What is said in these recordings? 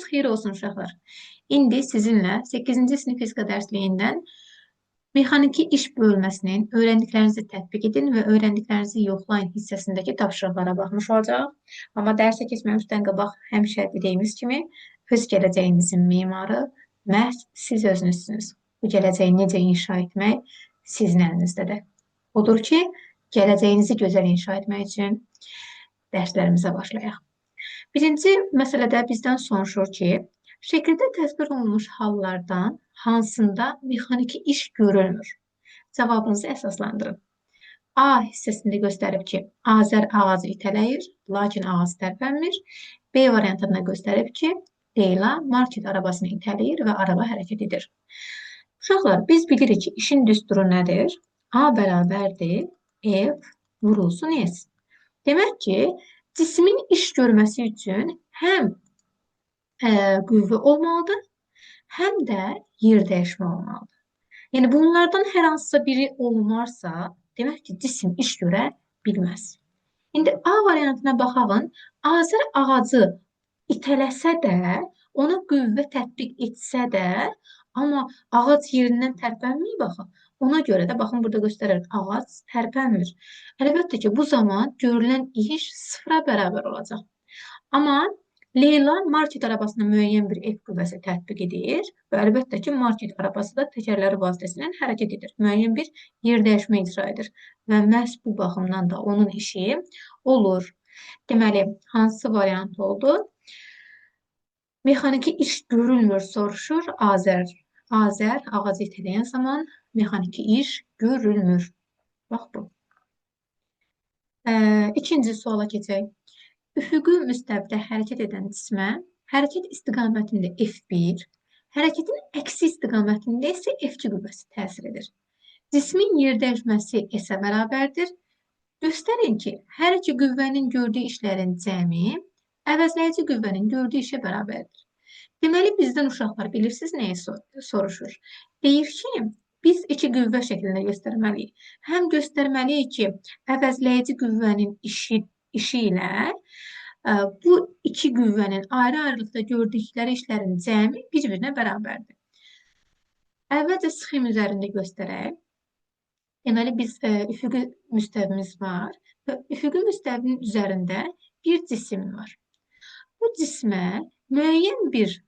Xeyir olsun uşaqlar. İndi sizinlə 8-ci sinif fizika dərsliyindən mexaniki iş bölməsinin öyrəndiklərinizi tətbiq edin və öyrəndiklərinizi yoxlayın hissəsindəki tapşırıqlara baxmış olacağıq. Amma dərsə keçməmişdən qabaq həmişə dediyimiz kimi öz gələcəyinizin memarı məhz siz özünüzsünüz. Bu gələcəyi necə inşa etmək sizin əlinizdədir. Odur ki, gələcəyinizi gözəl inşa etmək üçün dərslərimizə başlayaq. Birinci məsələdə bizdən soruşur ki, şəkildə təsvir olunmuş hallardan hansında mexaniki iş görülmür? Cavabınızı əsaslandırın. A hissəsində göstərib ki, Azər ağacı itələyir, lakin ağac tərpənmir. B variantında göstərib ki, Leyla market arabasını itələyir və araba hərəkət edir. Uşaqlar, biz bilirik ki, işin düsturu nədir? A bərabərdir F vurulsun S. Demək ki, cismin iş görməsi üçün həm qüvvə olmalıdır, həm də yer dəyişmə olmalıdır. Yəni, bunlardan hər hansısa biri olmarsa, demək ki, cisim iş görə bilməz. İndi A variantına baxağın. Azər ağacı itələsə də, ona qüvvə tətbiq etsə də, amma ağac yerindən tərpənməyib axı. Ona görə də, baxın, burada göstərir, ağac tərpənmir. Əlbəttə ki, bu zaman görülən iş sıfıra bərabər olacaq. Amma Leyla market arabasına müəyyən bir F qüvvəsi tətbiq edir və əlbəttə ki, market arabası da təkərləri vasitəsilə hərəkət edir. Müəyyən bir yer dəyişmə icra edir və məhz bu baxımdan da onun işi olur. Deməli, hansı variant oldu? Mexaniki iş görülmür soruşur. Azər ağacı itələyən zaman mexaniki iş görülmür. Bax bu. İkinci suala keçək. Üfüqi müstəvidə hərəkət edən cismə hərəkət istiqamətində F1, hərəkətin əksi istiqamətində isə F2 qüvvəsi təsir edir. Cismin yer dəyişməsi S-ə bərabərdir. Göstərin ki, hər iki qüvvənin gördüyü işlərin cəmi əvəzləyici qüvvənin gördüyü işə bərabərdir. Deməli, bizdən uşaqlar bilirsiniz nəyi soruşur? Deyir ki, biz iki qüvvə şəklində göstərməliyik. Həm göstərməliyik ki, əvəzləyici qüvvənin işi ilə bu iki qüvvənin ayrı-ayrılıqda gördükləri işlərin cəmi bir-birinə bərabərdir. Əvvəlcə sxem üzərində göstərək. Deməli, biz üfüqi müstəvimiz var və üfüqi müstəvinin üzərində bir cisim var. Bu cismə müəyyən bir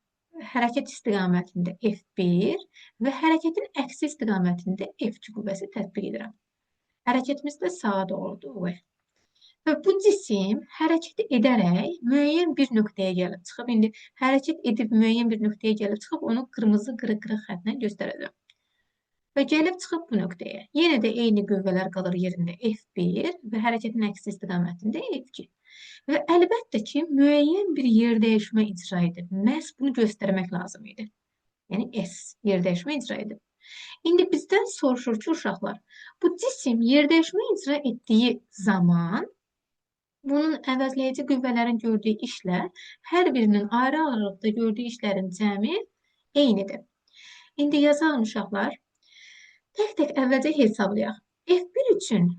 hərəkət istiqamətində F1 və hərəkətin əksi istiqamətində F2 qüvvəsi tətbiq edirəm. Hərəkətimiz də sağa doğrudur, V. Və bu cisim hərəkət edərək müəyyən bir nöqtəyə gəlib çıxıb. İndi hərəkət edib müəyyən bir nöqtəyə gəlib çıxıb, onu qırmızı qırıq-qırıq xətlə göstərəcəm. Və gəlib çıxıb bu nöqtəyə. Yenə də eyni qüvvələr qalır yerində F1 və hərəkətin əksi istiqamətində F2. Və əlbəttə ki, müəyyən bir yer dəyişmə icra edib. Məhz bunu göstərmək lazım idi. Yəni S yer dəyişmə icra edib. İndi bizdən soruşur ki, uşaqlar, bu cisim yer dəyişmə icra etdiyi zaman bunun əvəzləyici qüvvələrin gördüyü işlə hər birinin ayrı-ayrılıqda gördüyü işlərin cəmi eynidir. İndi yazalım uşaqlar. Tək-tək əvvəlcə hesablayaq. F1 üçün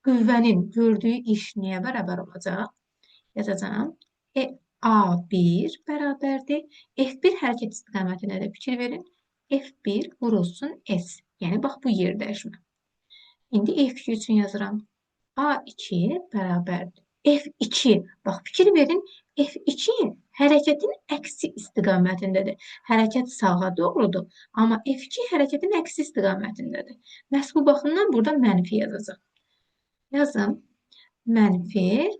qüvvənin gördüyü iş nəyə bərabər olacaq? Yazacağam. A1 bərabərdir. F1 hərəkət istiqamətinə də fikir verin. F1 vurulsun S. Yəni, bax, bu yer dəyişmə. İndi F2 üçün yazıram. A2 bərabərdir. F2, bax, fikir verin, F2 hərəkətin əksi istiqamətindədir. Hərəkət sağa doğrudur, amma F2 hərəkətin əksi istiqamətindədir. Məhz bu baxımdan burada mənfi yazacaq. Yazım, mənfi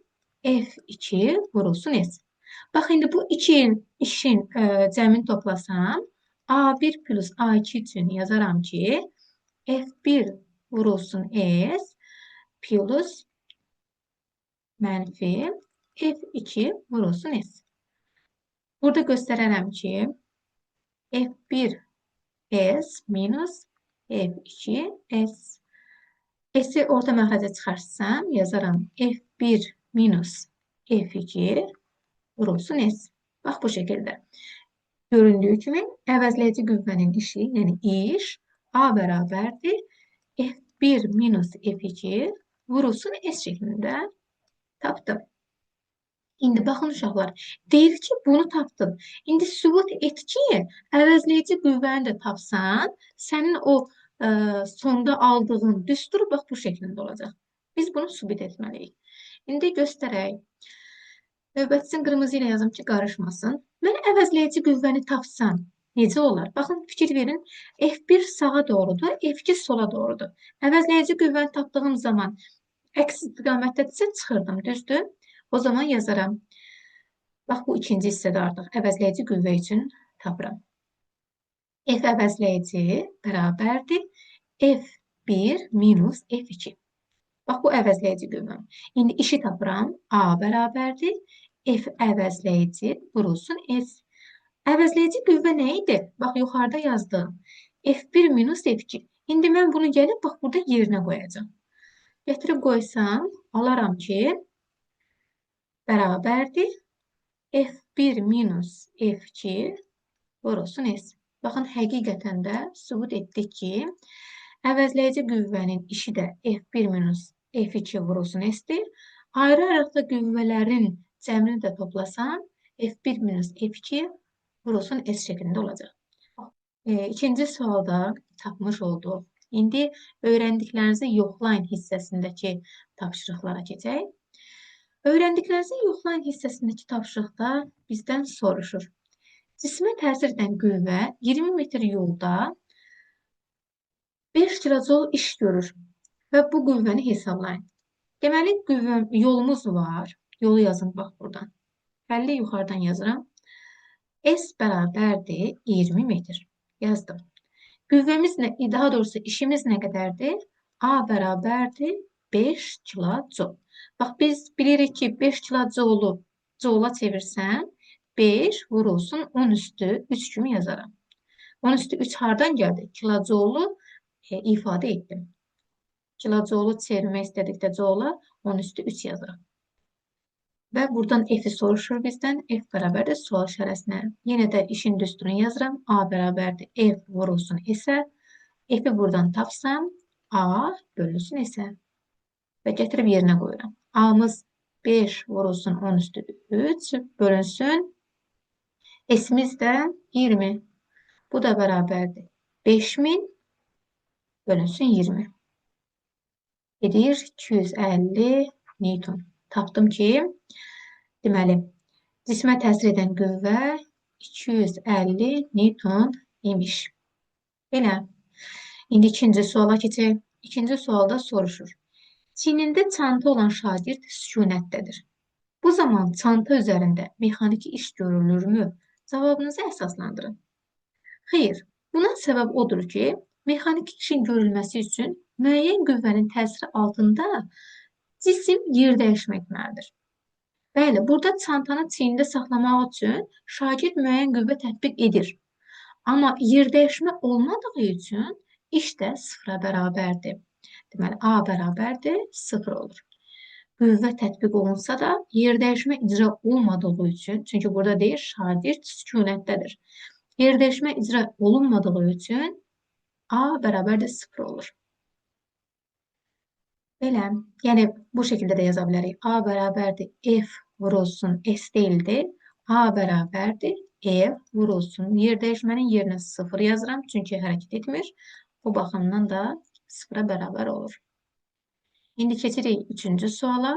F2 vurulsun S. Bax, indi bu iki işin cəmini toplasam, A1 plus A2 üçün yazaram ki, F1 vurulsun S plus mənfi F2 vurulsun S. Burada göstərərəm ki, F1 S minus F2 S. S-i orta məxrəcə çıxarsam, yazaram F1 minus F2 vurulsun S. Bax, bu şəkildə. Göründüyü kimi, əvəzləyici qüvvənin işi, yəni iş A bərabərdir F1 minus F2 vurulsun S şəklində tapdım. İndi baxın uşaqlar, deyir ki, bunu tapdın. İndi sübut et ki, əvəzləyici qüvvəni də tapsan, sənin o sonda aldığın düstur bax bu şəklində olacaq. Biz bunu sübut etməliyik. İndi göstərək. Növbətisini qırmızı ilə yazım ki, qarışmasın. Mən əvəzləyici qüvvəni tapsam, necə olar? Baxın, fikir verin. F1 sağa doğrudur, F2 sola doğrudur. Əvəzləyici qüvvəni tapdığım zaman əks istiqamətdədirsə çıxırdım, düzdür? O zaman yazaram. Bax, bu ikinci hissədə artıq əvəzləyici qüvvə üçün tapıram. F əvəzləyici bərabərdir F1 minus F2. Bax, bu əvəzləyici qüvvəm. İndi işi tapıram. A bərabərdir F əvəzləyici vurulsun S. Əvəzləyici qüvvə nə idi? Bax, yuxarıda yazdığım F1 minus F2. İndi mən bunu gəlib, bax, burada yerinə qoyacağam. Gətirib qoysam, alaram ki, bərabərdir F1 minus F2 vurulsun S. Baxın, həqiqətən də sübut etdik ki, əvəzləyici qüvvənin işi də F1 minus F2 vurulsun S-dir. Ayrı-ayrılıqda qüvvələrin cəmini də toplasam, F1 minus F2 vurulsun S şəklində olacaq. İkinci sualda tapmış olduq. İndi öyrəndiklərinizi yoxlayın hissəsindəki tapşırıqlara keçək. Öyrəndiklərinizi yoxlayın hissəsindəki tapşırıqda bizdən soruşur. Cismə təsir edən qüvvə 20 metr yolda 5 kilojoule iş görür və bu qüvvəni hesablayın. Deməli, qüvvə, yolumuz var. Yolu yazın, bax buradan. Həlli yuxarıdan yazıram. S bərabərdir 20 metr. Yazdım. Qüvvəmiz nə, daha doğrusu işimiz nə qədərdir? A bərabərdir 5 kilojoule. Bax, biz bilirik ki, 5 kilojoulu joula çevirsəm, 5 vurulsun 10 üstü 3 kimi yazaram. 10 üstü 3 hardan gəldi? Kilojoulu ifadə etdim. Kilojoulu çevirmək istədikdə joula 10 üstü 3 yazıram. Və buradan F-i soruşur bizdən. F bərabərdir sual işarəsinə. Yenə də işin düsturunu yazıram. A bərabərdir F vurulsun S-ə. F-i buradan tapsam, A bölünsün S-ə. Və gətirib yerinə qoyuram. A-mız 5 vurulsun 10 üstü 3 bölünsün. S-imiz də 20. Bu da bərabərdir 5000 bölünsün 20. Edir 250 Newton. Tapdım ki, deməli, cismə təsir edən qüvvə 250 Newton imiş. Belə. İndi ikinci suala keçək. İkinci sualda soruşur. Çiynində çanta olan şagird sükunətdədir. Bu zaman çanta üzərində mexaniki iş görülürmü? Cavabınızı əsaslandırın. Xeyr, buna səbəb odur ki, mexaniki işin görülməsi üçün müəyyən qüvvənin təsiri altında cisim yer dəyişmə etməlidir. Bəli, burada çantanı çiynində saxlamaq üçün şagird müəyyən qüvvə tətbiq edir. Amma yer dəyişmə olmadığı üçün iş də sıfıra bərabərdir. Deməli, A bərabərdir, 0 olur. Qüvvə tətbiq olunsa da yer dəyişmə icra olmadığı üçün, çünki burada deyir, şagird sükunətdədir. Yer dəyişmə icra olunmadığı üçün A bərabərdir 0 olur. Belə, yəni bu şəkildə də yaza bilərik. A bərabərdir F vurulsun S deyildi. A bərabərdir F vurulsun. Yer dəyişmənin yerinə 0 yazıram, çünki hərəkət etmir. O baxımdan da 0-a bərabər olur. İndi keçirik üçüncü suala.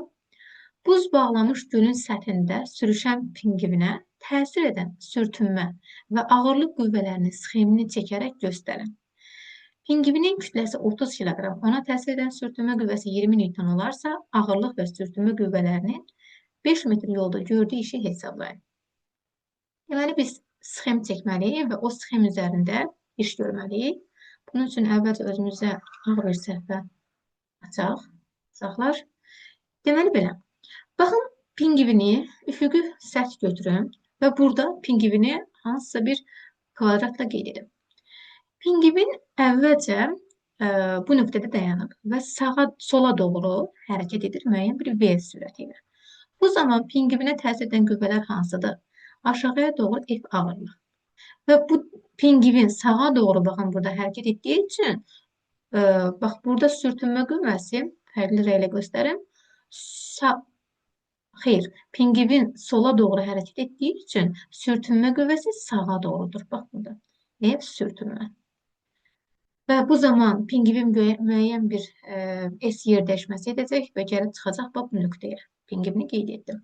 Buz bağlamış gölün səthində sürüşən pinqvinə təsir edən sürtünmə və ağırlıq qüvvələrinin sxemini çəkərək göstərin. Pinqvinin kütləsi 30 kiloqram, ona təsir edən sürtünmə qüvvəsi 20 Newton olarsa, ağırlıq və sürtünmə qüvvələrinin 5 metr yolda gördüyü işi hesablayın. Deməli, biz sxem çəkməliyik və o sxem üzərində iş görməliyik. Bunun üçün əvvəlcə özümüzə ağ bir səhifə açaq. Uşaqlar. Deməli belə. Baxın, pinqvini üfüqi səth götürüm və burada pinqvini hansısa bir kvadratla qeyd edim. Pinqvin əvvəlcə bu nöqtədə dayanıb və sağa, sola doğru hərəkət edir müəyyən bir V sürəti ilə. Bu zaman pinqvinə təsir edən qüvvələr hansıdır? Aşağıya doğru F ağırlıq. Və bu pinqvin sağa doğru baxın burada hərəkət etdiyi üçün bax burada sürtünmə qüvvəsi fərqli rənglə göstərim. Xeyr, pingvin sola doğru hərəkət etdiyi üçün sürtünmə qüvvəsi sağa doğrudur. Bax burada. F sürtünmə. Və bu zaman pingvin müəyyən bir S yer dəyişməsi edəcək və gəlib çıxacaq bax bu nöqtəyə. Pingvini qeyd etdim.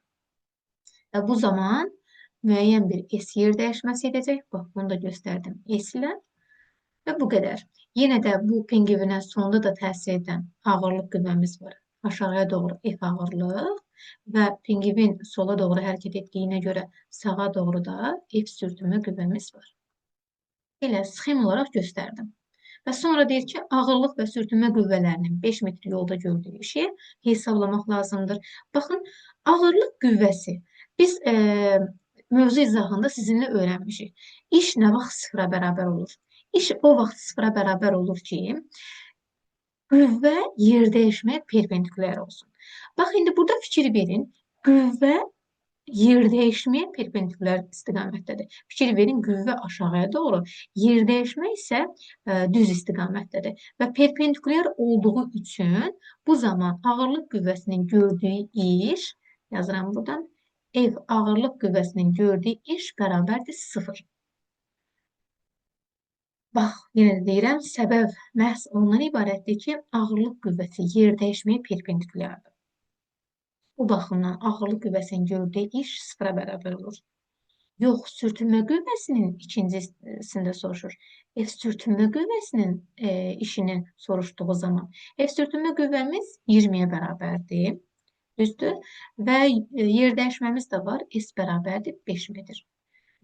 Və bu zaman müəyyən bir S yer dəyişməsi edəcək. Bax, bunu da göstərdim S ilə. Və bu qədər. Yenə də bu pingvinə sonda da təsir edən ağırlıq qüvvəmiz var. Aşağıya doğru F ağırlıq və pingvin sola doğru hərəkət etdiyinə görə sağa doğru da F sürtünmə qüvvəmiz var. Elə sxem olaraq göstərdim. Və sonra deyir ki, ağırlıq və sürtünmə qüvvələrinin 5 metr yolda gördüyü işi hesablamaq lazımdır. Baxın, ağırlıq qüvvəsi biz mövzu izahında sizinlə öyrənmişik. İş nə vaxt sıfıra bərabər olur? İş o vaxt sıfıra bərabər olur ki, qüvvə yer dəyişməyə perpendikulyar olsun. Bax, indi burada fikir verin. Qüvvə yer dəyişməyə perpendikulyar istiqamətdədir. Fikir verin, qüvvə aşağıya doğru, yer dəyişmə isə düz istiqamətdədir. Və perpendikulyar olduğu üçün bu zaman ağırlıq qüvvəsinin gördüyü iş, yazıram buradan, F ağırlıq qüvvəsinin gördüyü iş bərabərdir 0. Bax, yenə də deyirəm, səbəb məhz ondan ibarətdir ki, ağırlıq qüvvəsi yer dəyişməyə perpendikulyardır. Bu baxımdan ağırlıq qüvvəsinin gördüyü iş sıfıra bərabər olur. Yox, sürtünmə qüvvəsinin ikincisində soruşur. F sürtünmə qüvvəsinin işini soruşduğu zaman F sürtünmə qüvvəmiz 20-yə bərabərdir. Düzdür? Və yer dəyişməmiz də var. S bərabərdir 5 metr.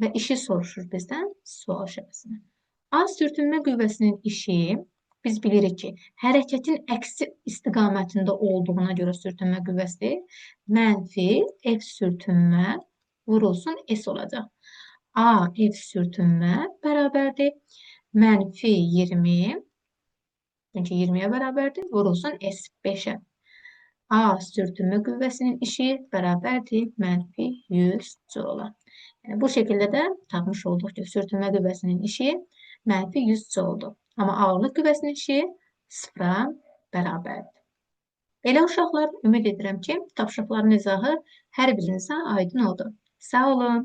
Və işi soruşur bizdən sual işarəsini. A sürtünmə qüvvəsinin işi, biz bilirik ki, hərəkətin əksi istiqamətində olduğuna görə sürtünmə qüvvəsi mənfi F sürtünmə vurulsun S olacaq. A F sürtünmə bərabərdir mənfi 20, çünki 20-yə bərabərdir, vurulsun S 5-ə. A sürtünmə qüvvəsinin işi bərabərdir mənfi 100 joula. Yəni, bu şəkildə də tapmış olduq ki, sürtünmə qüvvəsinin işi mənfi 100 jouldur. Amma ağırlıq qüvvəsinin işi sıfıra bərabərdir. Belə uşaqlar, ümid edirəm ki, tapşırıqların izahı hər birinizə aydın oldu. Sağ olun.